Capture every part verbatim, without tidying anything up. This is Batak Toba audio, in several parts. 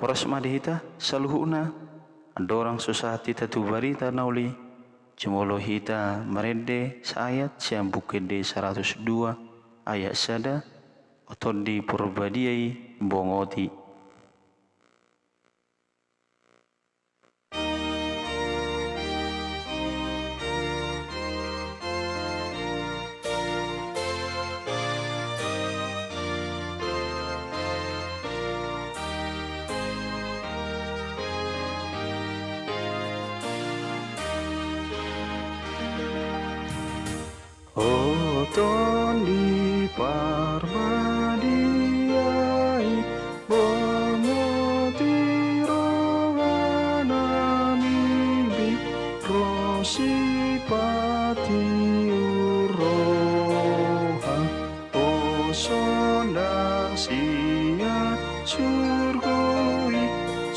Horas ma di hita saluhutna. Andorang so sahat hita tu barita na uli, jumolo hita marende saayat sian Buku Ende saratus dua ayat sada. O Tondi Porbadia i, bongoti. O Tondi Parbadia i, bongoti roha nami, ro sipata ni roha, o sonang sian surgo i,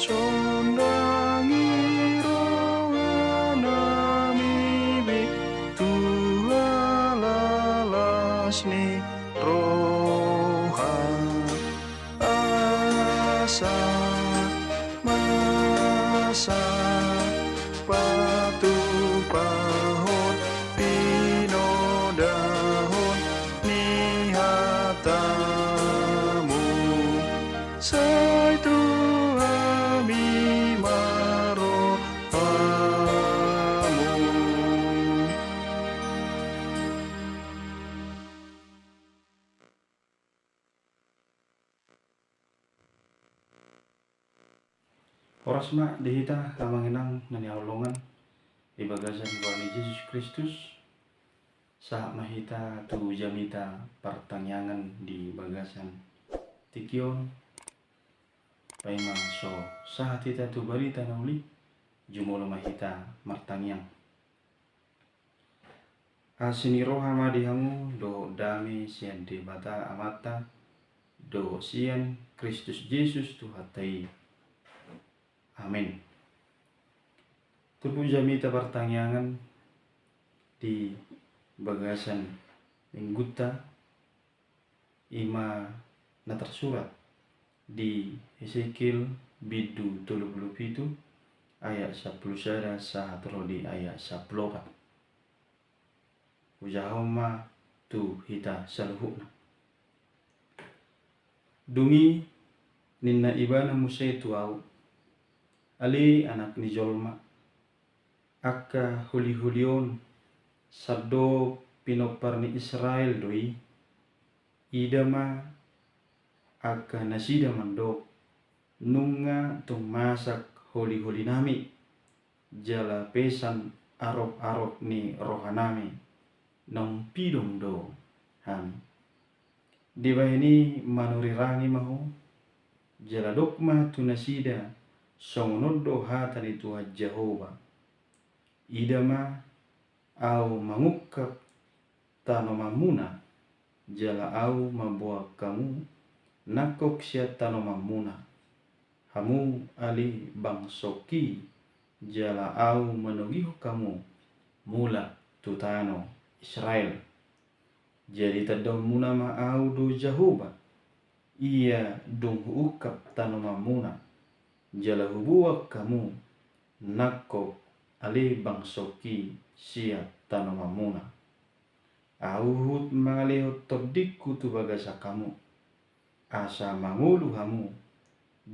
sonangi roha nami be, Tuhan las ni roha. Asa masa patupahon pinodahon ni hatamu, sai tu hami ma rohamu. Horas ma di hita amang inang na hinaholongan di bagasan goar ni Jesus Kristus. Sahat ma hita tu jamita partangiangan di bagasan tingki on. Paima so sahat hita tu barita na uli, jumolo ma hita martangiang. Asi ni roha ma di hamu dohot dame sian Debata Amanta dohot sian Kristus Jesus Tuhanta i. Amen. Turpuk jamita partangiangan di bagasan minggunta i ma na tarsurat di Hesekiel bindu tolu pulu pitu ayat sampulu sada sahat ro di ayat sampulu opat. Hujahahon ma tu hita saluhutna. Dung i ninna ibana muse tu ahu, ale anak ni jolma, angka holiholi on sandok pinompar ni Israel do i. Ida ma angka nasida mandok, nunga tung masak holiholinami jala pesan aroparop ni rohanami, naung pidong do hami. Dibahen i manurirangi ma ho, jala dok ma tu nasida, songon on do hata ni Tuhan Jahowa. Ida ma, ahu mangungkap tanomanmuna, jala ahu mamboan hamu nangkok sian tanomanmuna, hamu ale bangsongki, jala ahu manogihon hamu mulak tu tano Israel. Jadi tandaonmuna ma ahu do Jahowa, ia dung huungkap tanomanmuna, jala huboan hamu nangkok ale bangsongki sian tanomanmuna. Ahu huhut mangalehon tondingku tu bagasan hamu, asa mangolu hamu,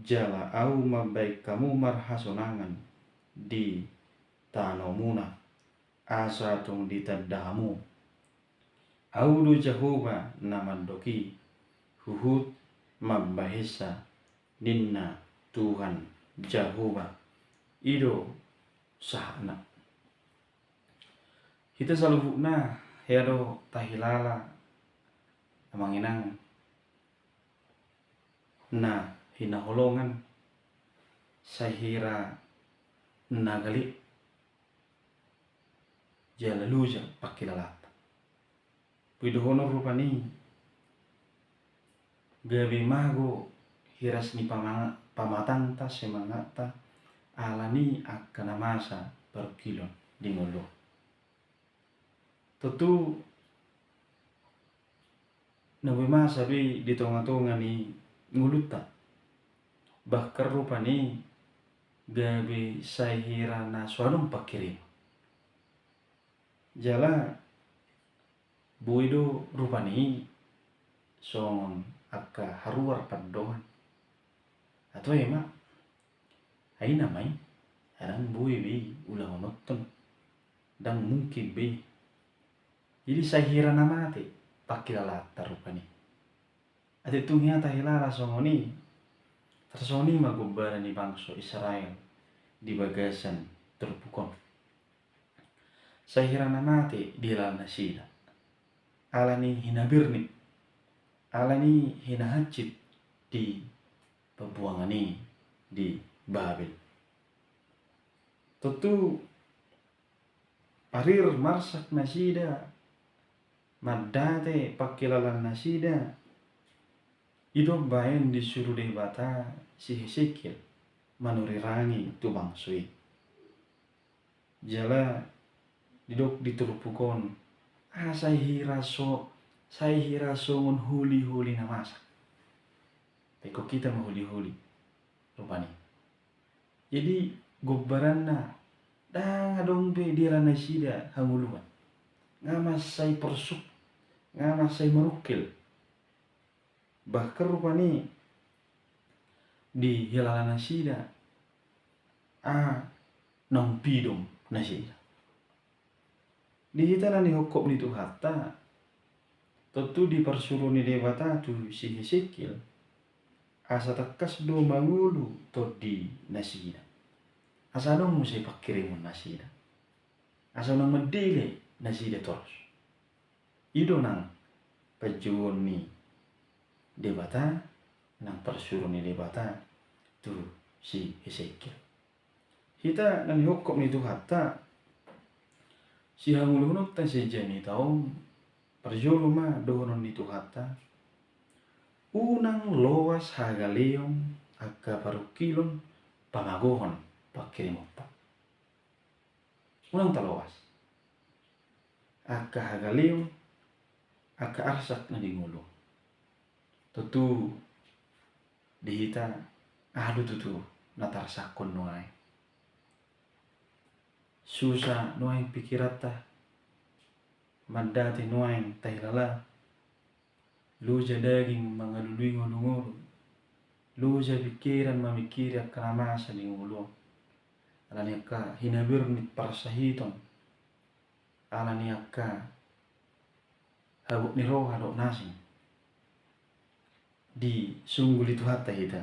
jala ahu mambahen hamu marhasonangan di tanomuna, asa tung ditanda hamu. Ahu do Jahowa na mandok i, huhut mambahensa, ninna Tuhan Jahowa. I do sahatna. Hita saluhutna hea do tahilala, amang inang na hinaholongan, sai hira na gale jala loja pangkilalanta. Boi dohonon rupani, gabe mago hiras ni pama-, pamatangta, semangatta, ala ni angka na masa parungkilon di ngolu. Tontu na boi masa do i di tongatonga ni ngolunta. Bahkan rupani gabe sai hira na so adong pangkirimon. Jala boi do rupani songon angka haruar pandohan. Atau ema, ai nama i, adong boi be i ulahononton, dang mungkin be i. Jadi sai hira na mate pangkilalaanta rupani. Ate tung hea tahilala songon i, tarsongon i ma gombaran ni bangso Israel di bagasan turpuk on. Sai hira na mate dihilala nasida ala ni hinabirnit, ala ni hinahansit di pambuangan i di Babel. Tontu parir marsak nasida, mandate pangkilalaan nasida, i do umbahen disuru Debata si Hesekiel manurirangi tu bangso i. Jala didok di turpuk on, ah, sai hira so, sai hira songon holiholi na masak. Pekon hita ma holiholi rupani. Jadi gombaranna dang adong be dihilala nasida hangoluan. Nga mansai porsuk, nga mansai marungkil. Bahkan rupani dihilala nasida, ah, naung pidom nasida. Di hita na nihophop ni Tuhanta, tontu diparsuru ni Debata tu si Hesekiel, asa tangkas do mangolu tondi nasida. Asa adong muse pangkirimon nasida. Asa unang mandele nasida torus. I do nang panjouon ni Debata, nang parsuru ni Debata tu si Hesekiel. Hita na nihophop ni Tuhanta, sihangoluhononta sian jamita on, parjolo ma dohonon ni Tuhanta, unang loas hagaleon angka parungkilon pamagohon pangkirimonta. Unang taloas angka hagaleon, angka arsak na di ngolu. Tontu di hita aha do tutu na tarsakkon nuaeng. Susa nuaeng pikiranta, mandate nuaeng tahilala, loja daging mangalului ngolungolu, loja pingkiran mamingkiri angka na masa di ngolu on. Ala ni angka hinabirnit parsahiton, ala ni angka habot ni roha dohot na asing. Disungguli Tuhanta hita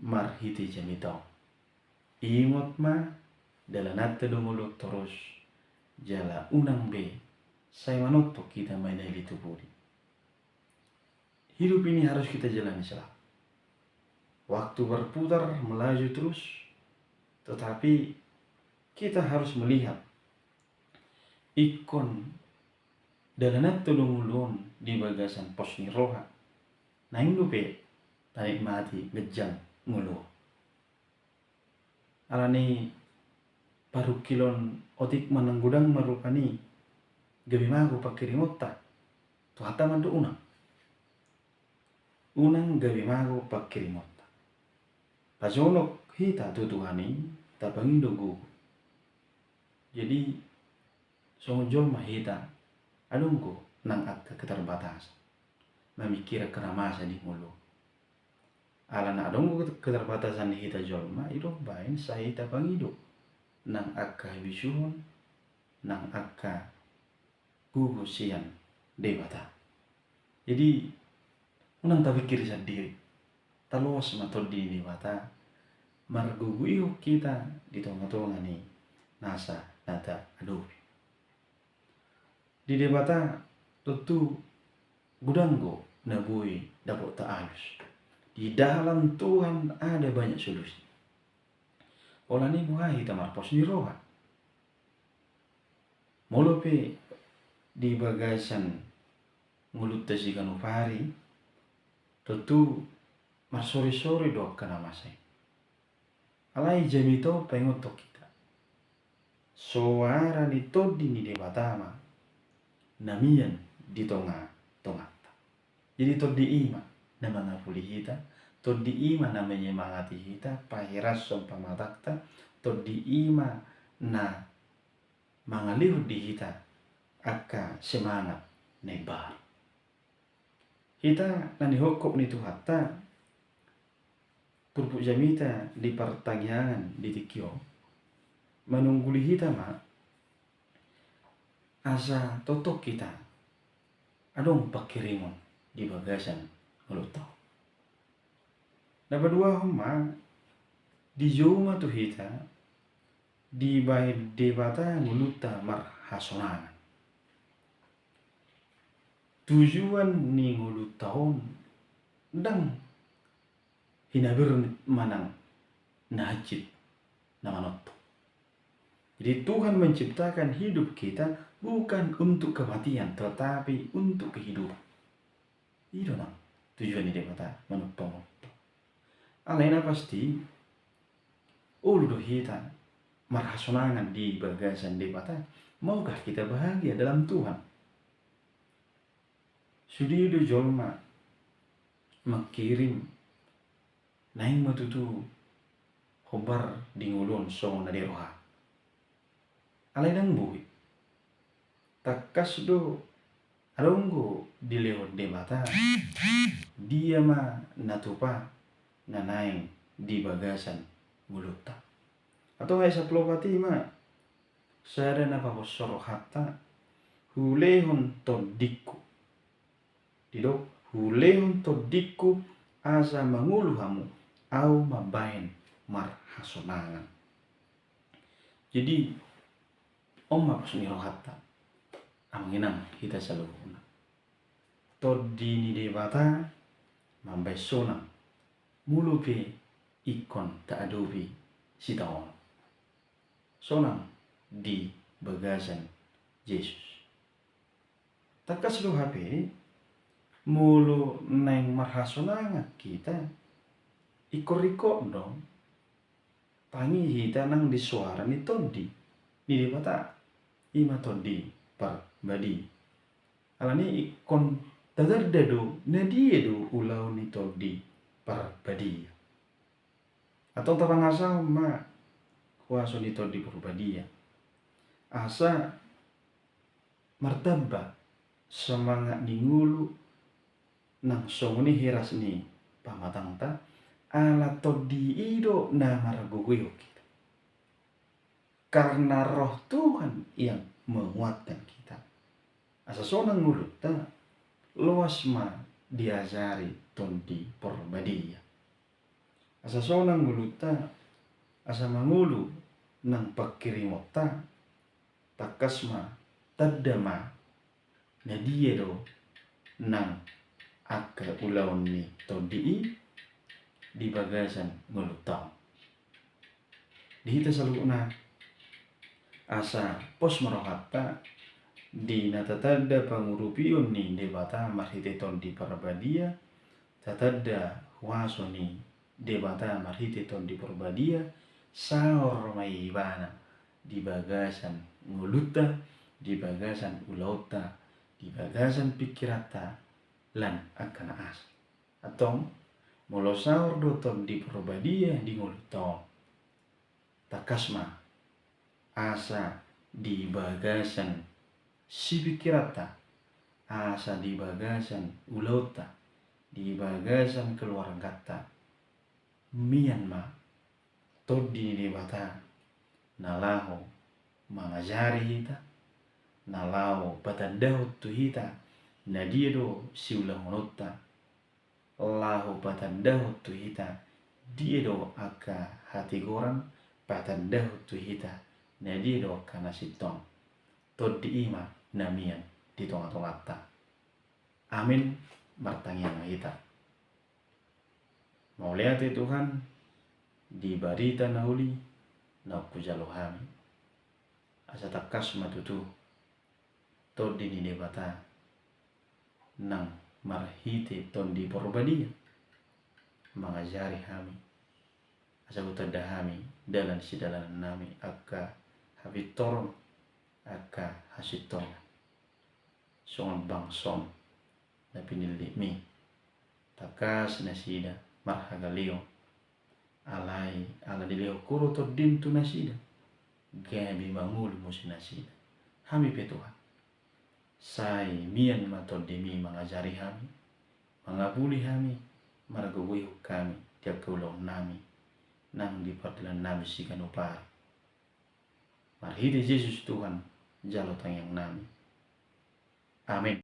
marhite jamita on. Ingot ma, dalananta do ngolu on torus, jala unang be sai manontok hita mandahi tu pudi. Hidup ini harus kita jalani selalu. Waktu berputar melaju terus, tetapi kita harus melihat ingkon dalananta do ngolu on di bagasan pos ni roha. Naeng dope tanikmati ganjang ngolu on. Ala ni parungkilon otik manang godang ma rupani, gabe mago pangkirimonta. Tuhanta mandok unang. Unang gabe mago pangkirimonta. Pajonok hita tu Tuhan i, tapangido gogo. Jadi songon jolma hita, adong do nang angka keterbatasan mamingkiri angka na masa di ngolu. Ala na adong do keterbatasan ni hita jolma, i do umbahen sai tapangido nang angka habisuhon, nang angka gogo sian Debata. Jadi unang tapingkiri sandiri, taloas ma tondi ni Debata margogoihon hita di tongatonga ni nasa na taadopi. Di Debata tontu godang do na boi dapotta alus. Di dalan Tuhan ada banyak solusi. Holan i boha hita marpos ni roha. Molo pe di bagasan ngolunta siganup ari, tontu marsoresore do angka na masa i. Alai jamita on paingothon hita, soara ni tondi ni Debata ma na mian di tongatonganta. Jadi tondi i ma na mangapuli hita, Tondi i ma na menyemangati hita, pahirashon pamatangta, tondi i ma na mangalehon di hita angka semangat na imbaru. Hita na nihophop ni Tuhanta, purpuk jamita di partangiangan di tingki on, manungguli hita ma asa tongtong hita adong pangkirimon di bagasan ngolunta on. Na paduahon ma, dijou ma tu hita dibahen Debata ngolunta marhasonangan. Tujuan ni ngolunta on ndang hinabirnit manang na hansit na manongtong. Jadi Tuhan menciptakan hidup kita bukan untuk kematian, tetapi untuk kehidupan. I do nang tujuan ni Debata manopang on. Alai na pasti, olo do hita marhasonangan di bagasan Debata, maukah kita bahagia dalam Tuhan. Sude do jolma mangkirim naeng ma tutu hombar di ngolu on songon na di roha. Alai ndang boi. Tangkas do adong do dilehon Debata dia ma na tupa na naeng di bagasan ngolunta. Atau ayat sampulu opat i ma sada na paboshon rohanta, hulehon tondingku. Didok, hulehon tondingku asa mangolu hamu, ahu mambahen marhasonangan. Jadi on ma pos ni rohanta, amang inang, hita saluhutna. Tondi ni Debata mambahen sonang molo pe ingkon taadopi sitaonon. Sonang di bagasan Jesus. Tangkas do hape, molo naeng marhasonangan hita, ingkon ringkot do tangi hita nang di soara ni Tondi ni Debata, i ma Tondi Parbadia. Alani i ingkon tatanda do na dia do ulaon ni Tondi Parbadia. Antong tapangasahon ma huaso ni Tondi Parbadia asa martamba semangat ni ngolu nang songon i hiras ni pamatangta, ala Tondi i do na margogoihon hita. Karena Roh Tuhan yang menguatkan kita. Asa sonang ngolunta, loas ma diajari Tondi Parbadia. Asa sonang ngolunta, asa mangolu nang pangkirimonta, tangkas ma tanda ma na dia do nang angka ulaon ni Tondi i di bagasan ngolunta on. Di hita saluhutna, asa pos ma rohanta di na tatanda pangurupion ni Debata marhite Tondi Parbadia, tatanda huaso ni Debata marhite Tondi Parbadia, saor ma Ibana di bagasan ngolunta, di bagasan ulaonta, di bagasan pingkiranta, lan angka na asing. Antong, molo saor do Tondi Parbadia di ngolunta on, tangkas ma asa di bagasan sipingkiranta, asa di bagasan ulaonta, di bagasan keluarganta, mian ma Tondi ni Debata na laho mangajari hita, na laho patandahon tu hita na dia do siulahononta, laho patandahon tu hita dia do angka hatigoran, patandahon tu hita na dia do angka na sintong. Tondi i ma na mian di tongatonganta. Amin. Martangiang ma hita. Mauliate Tuhan di barita na uli na hujalo hami. Asa tangkas ma tutu Tondi ni Debata nang marhite Tondi Parbadia mangajari hami, asa hutanda hami dalan sidalanan nami, angka hapintoron, angka hasintongan. Songon bangso na pinillitmi, tangkas nasida marhagaleon. Alai ala dilehon Ho do tondim tu nasida, gabe mangolu muse nasida. Hami pe Tuhan, sai mian ma tondim i mangajari hami, mangapuli hami, margogoihon hami di angka ulaonnami nang di pardalanannami siganup ari. Marhite Jesus Tuhan, jalo tangiangnami. Amen.